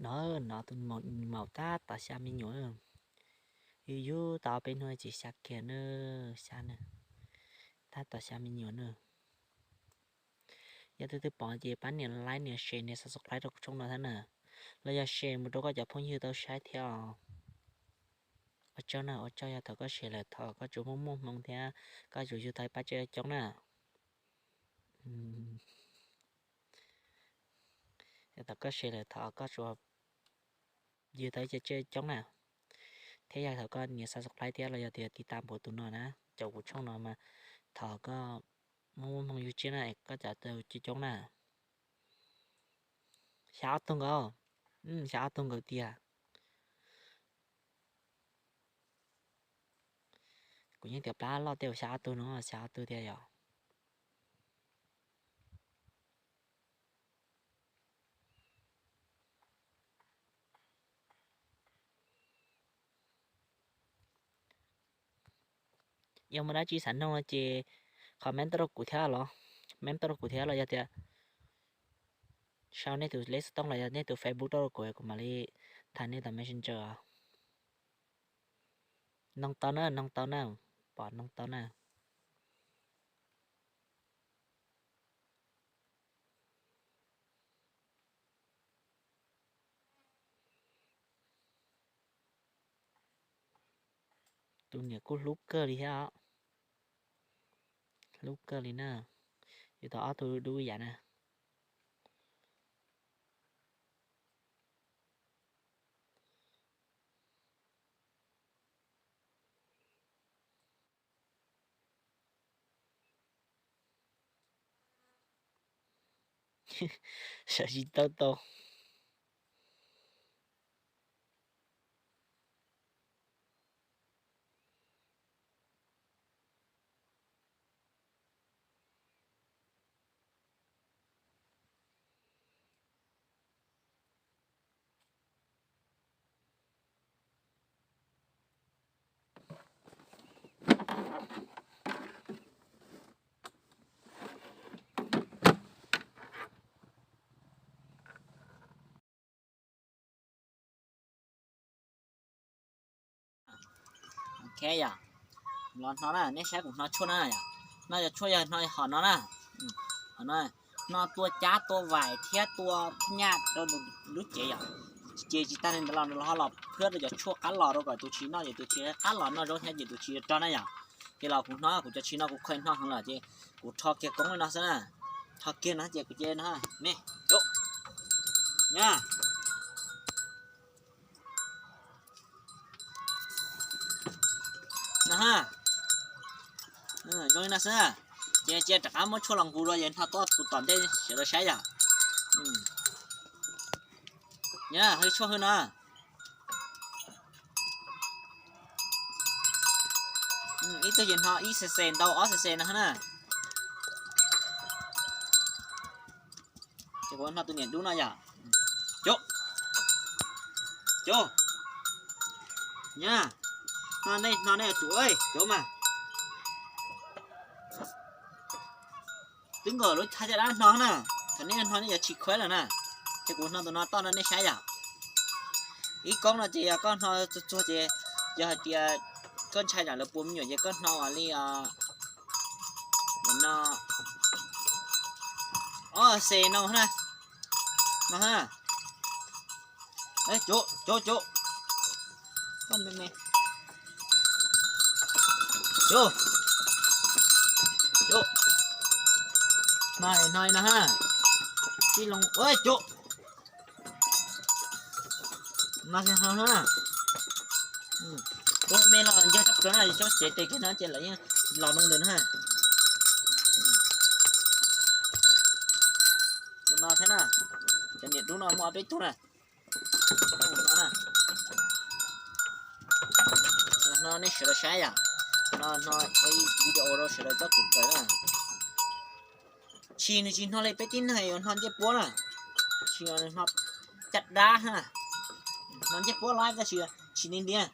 No, no tus maum tab tom xya me nyuam. Yus yug tau peb hnub tsis xya kiag na, xya na, tab tom xya me nyuam na. Yog tus twg pom ces pab nias like, nias share, nias subscribe rau kuv channel no thiab na, los yog share mus rau koj cov phooj ywg tau saib thiab os. Ua tsaug na, ua tsaug yog thaum koj share lawm thov koj tsuas muaj muaj hmoo thiab koj tsuas yug tau pab tsiaj coob na. Yog thaum koj share lawm thov koj tsuas yug tau ib co tsiaj coob na. Thiab yog thaum koj nias subscribe thiab los yog tias tiv tam npaum tus no na, caum kuv channel no mas thov koj muaj muaj hmoo yug tsiaj na, koj cov tau tsiaj coob na. Xya ob tug nkaus, xya ob tug nkaus tiag. Kuv yeej tias plab loj tej uas xya ob tug no, xya ob tug tiag yom. Yog muaj dab tsi xav noog no ces comment tuaj rau kuv thiab los, comment tuaj rau kuv thiab los yog tias sau nej tus lej xov tooj los yog nej tus Facebook tuaj rau kuv, kuv mam li tham nej tom Messenger. Noog tau na, noog tau na, pom noog tau na. Tus niam kuj hlub kawg li thiab os. Hlub kawg li na. Yus tau ob tug dub ib yam na. Sawv tsis tau tau. Ok yom, los hno na, nej saib kuv hno tshuaj na yom. No yog tshuaj, yog hno hom no na. Hom no, hno tua cab tua vaim thiab tua phab nyaj rau lub cev yom. Ces tsis tag li ntawd los ho los phab rau cov tshuaj qab los rau kom tus tsis noj ces tus tsis qab los noj zaub thiab ces tus tsis rog na yom. Ces los kuv hno, kuv cov tsis no kuv khaws hno heev lawm ces kuv rho kiag koob li no xwb na. Rho kiag no ces kuv cia no, nej, no, zoo li no xwb. Ces cia rov qab muab tshuaj los nqus dua ces hno tuaj tus tom ntej sawv daws saib yom. Nyob hwj tshuaj hwj no. Ib tug ces hno ib xees xees ntau ob xees xees no na. Ces kuv hno tus niam dub no yom. Cub, cub, nyob, hno nej, hno nej yuav tsum, cub mas. Twb nkaus lub thaj caj dab hno na, thaum nej hno nej yuav tsis khuaib lawm na. Ces kuv hno tus no toj rau nej saib yom. Ib koob no ces yog koj hno txuag txuag ces yog hais tias koj ntshai tsam lawv puas me nyuam ces koj hno ua li no, ob xees no na, no na. Cub, cub, cub. Cub, cub. No, no, no ha. Tij loo, cub. No, no, no. Ua me los ncag tsob plhuav na, cov tsev tes kiag no ces lawv yeej los noo ntawd na. Tus no thiab na, cov niam dub no muaj ob peb tug na. No nej sawv daws saib yom, no no ua video rau sawv daws txhob kev kawm na. Tshis nws tsis hno li peb tib neeg yuav hno ncej puab na, tshis nws hno caj dab na, hno ncej puab lawm tab sis tshis nti ntiav.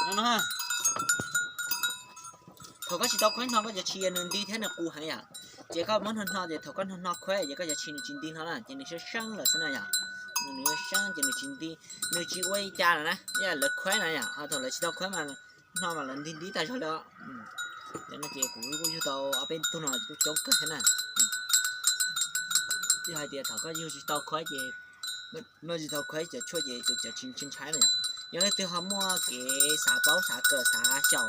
No no, thaum koj tsis tau khuaib hno koj cov tshis nws nti thiab nws qus heev yom. Ces koj muab hno hno ces thaum koj hno hno khuaib ces koj cov tshis nws tsis nti hlo na, ces nws seeb seeb lawm xwb na yom. Nws seeb ces nws tsis nti, nws tsis ua li cas lawm na, yog lawv khuaib na yom, ho thaum lawv tsis tau khuaib mas hno mas lawv nti nti tag zog li os. Ces no ces kuv kuj yug tau ob peb tug no kuj coob kawg thiab na. Yog hais tias thaum koj yug tsis tau khuaib ces, no tsis tau khuaib cov tshuaj ces tus cov tshis ntshai ntshai na yom. Yog leej twg ho muaj kev xav paub xav kawm xav xyaum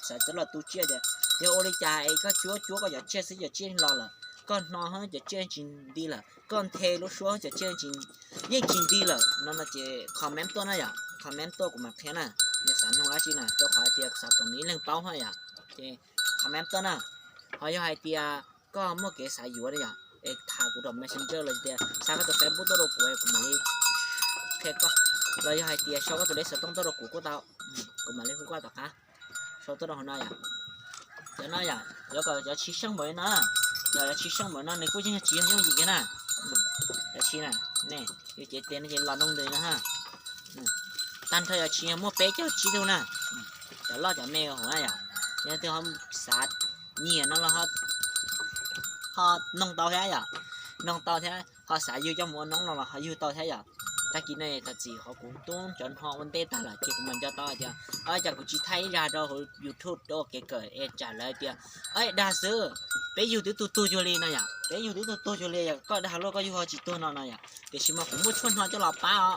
xav coj los tu tsiaj tias yog ua li cas es koj tsuab tsuab koj cov tsiaj xwb cov tsiaj yeej los lawm, koj hno cov tsiaj yeej tsis nti lawm, koj nthe lub suab cov tsiaj yeej tsis nti lawm no no ces comment tuaj na yom, comment tuaj kuv mam qhia na. Yog xav nug dab tsi na rau qhov hais tias xav kom nws ib leeg paub na yom, ces comment tuaj na. Ho yog hais tias koj muaj kev xav yuav na yom, es tham kuv rau messenger los tias xa koj tus Facebook tuaj rau kuv es kuv mam li qhia koj, los yog hais tias sau koj tus lej xov tooj tuaj rau kuv kuj tau, kuv mam li hu koj tom qab. Sau tuaj rau hauv no yom. Cov no yom, yuav kom cov tshis seej npaum li no, yog cov tshis seej npaum no nws kuj yeej yog tsis yog yooj yim kiag na. Cov tshis na, ne, yus cev tes no ces los noo ntws no ha. Tag nrho cov tshis yog muaj peb caug tsib tug na. Cov loj cov me hauv na yom, yog leej twg ho xav nyiam no los ho noog tau thiab yom, noog tau thiab, ho xav yug coj mus ua noob no los ho yug tau thiab yom. Tag kis no thov txim qhov kuv tub cov hno ua ntej tag lawm ces kuv mam nco tau hais tias, cas kuv tsis thaij ib zaj rau hauv YouTube rau kev kawm es tsam lawv tias, dag xwb, peb yug twb tuag tuag cuag li no yom, peb yug twb tuag tuag cuag li, koj dag luaj koj yug ho tsis tuag no no yom. Tiam sis mas kuv muaj tshuaj hno coj los pab os.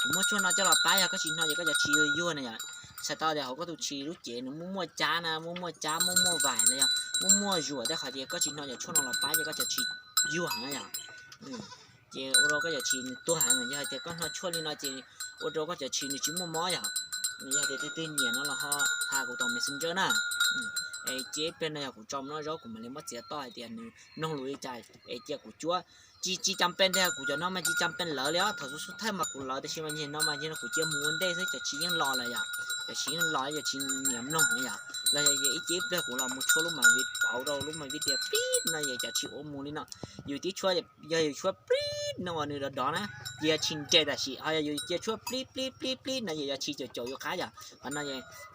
Kuv muaj tshuaj hno coj los pab, yog koj tsis hno ces koj cov tshis yuag yuag na yom. Txhais tau tias hauv koj tus tshis lub cev nws muaj muaj cab na, muaj muaj cab, muaj muaj vais na yom, muaj muaj zuam tej qhov ces koj tsis hno cov tshuaj no los pab ces koj cov tshis yuag heev na yom. Ces ua rau koj cov tshis nws tuag heev, yog hais tias koj hno tshuaj li no ces ua rau koj cov tshis nws tsis muaj mob yom. Yog tias leej twg nyiam no los ho tham kuv tom messenger na. Es cia ib pliag no yog kuv tso mus noj zaub kuv mam li muab txiav toj hais tias nws mloog lus li cas es cia kuv cuab. Tsis, tsis cas pes tiag, kuv cov no mas tsis cas pes lawv li os, thaum xub xub thawj mas kuv lawv, tiam sis mas nyem no mas nyem no kuv cia mus ua ntej xwb, cov tshis yeej los lawm yom. Cov tshis yeej los, cov tshis nyiam mloog yom. Los yog ib ce ib pliag kuv los mus tshuab lub mas vij pauv rau lub mas vij tias plib no es cov tshis ua mus li no. Yus tib tshuab, yog yus tshuab plib no uas nws dov dov na, ces yog tshis nres tam sim, ho yog yus cia tshuab plib plib plib plib no ces yog tshis caum caum yus qab yom. Qhov no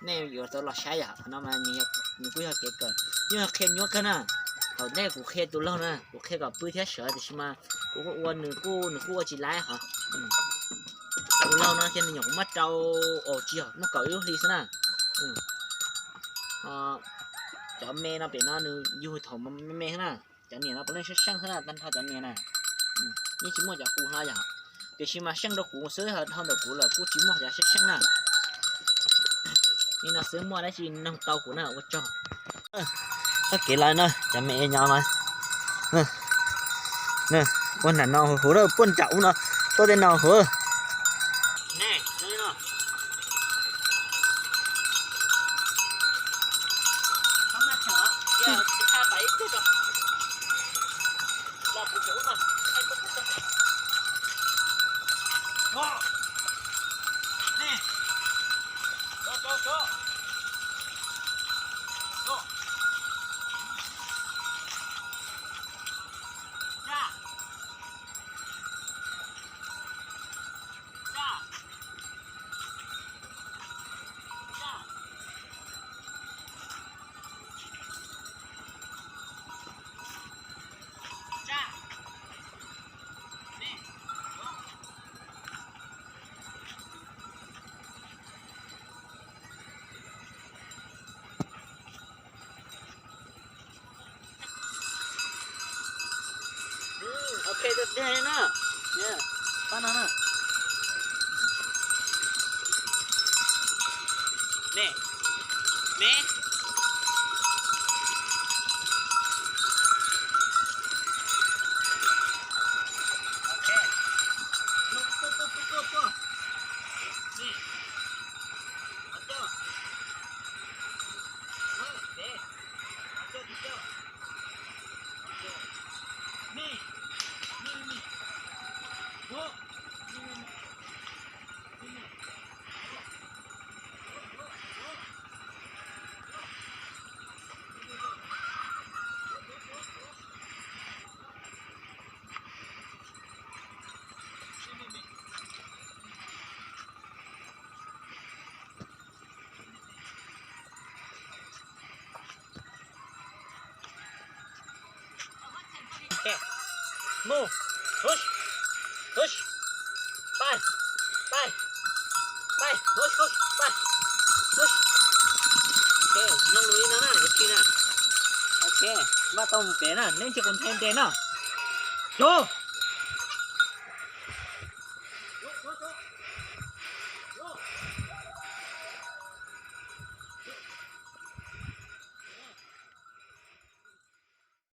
nej yuav tau los saib yom, qhov no mas nws kuj yog kev kawm, yeej qhia nyuaj kawg na. Thaum ntej kuv qhia tus laug na, kuv qhia kom pw thiab sawv, tiam sis mas kuv ua nws kuj, nws kuj ua tsis laib hov. Tus laug no ces nws nyuam qhuav muaj rau, tsis yog, muaj kaum ib lub hli xwb na. Cov me no pem no nws yug thaum me me xwb na. Cov niam no puav leej seej seej xwb na, tag nrho cov niam na. Yeej tsis muaj cov qus hlo yom. Tiam sis mas seej rau kuv xwb, dhau ntawm kuv lawm kuj tsis muaj cov seej seej na. Li no xwb, muaj dab tsi noog tau kuv na, ua tsaug. Txoj kev lawm no cov me nyuam no, ua nram no huv huv, puag nram ub no tuaj tej no huv. Ok, tuaj tiag na. Pab no na. Ne. Ne. Ok. Tuaj, tuaj, tuaj, tuaj, tuaj. Ne. Qhov coj. Qhov coj, qhov coj. Mus, hush, hush, pais, pais, pais, hush, hush, pais, hush. Ok, zoo li no na, yuav tsis na. Ok, npaj tau mus pem na, neb ntsia kuv nthe ntes na. Tus,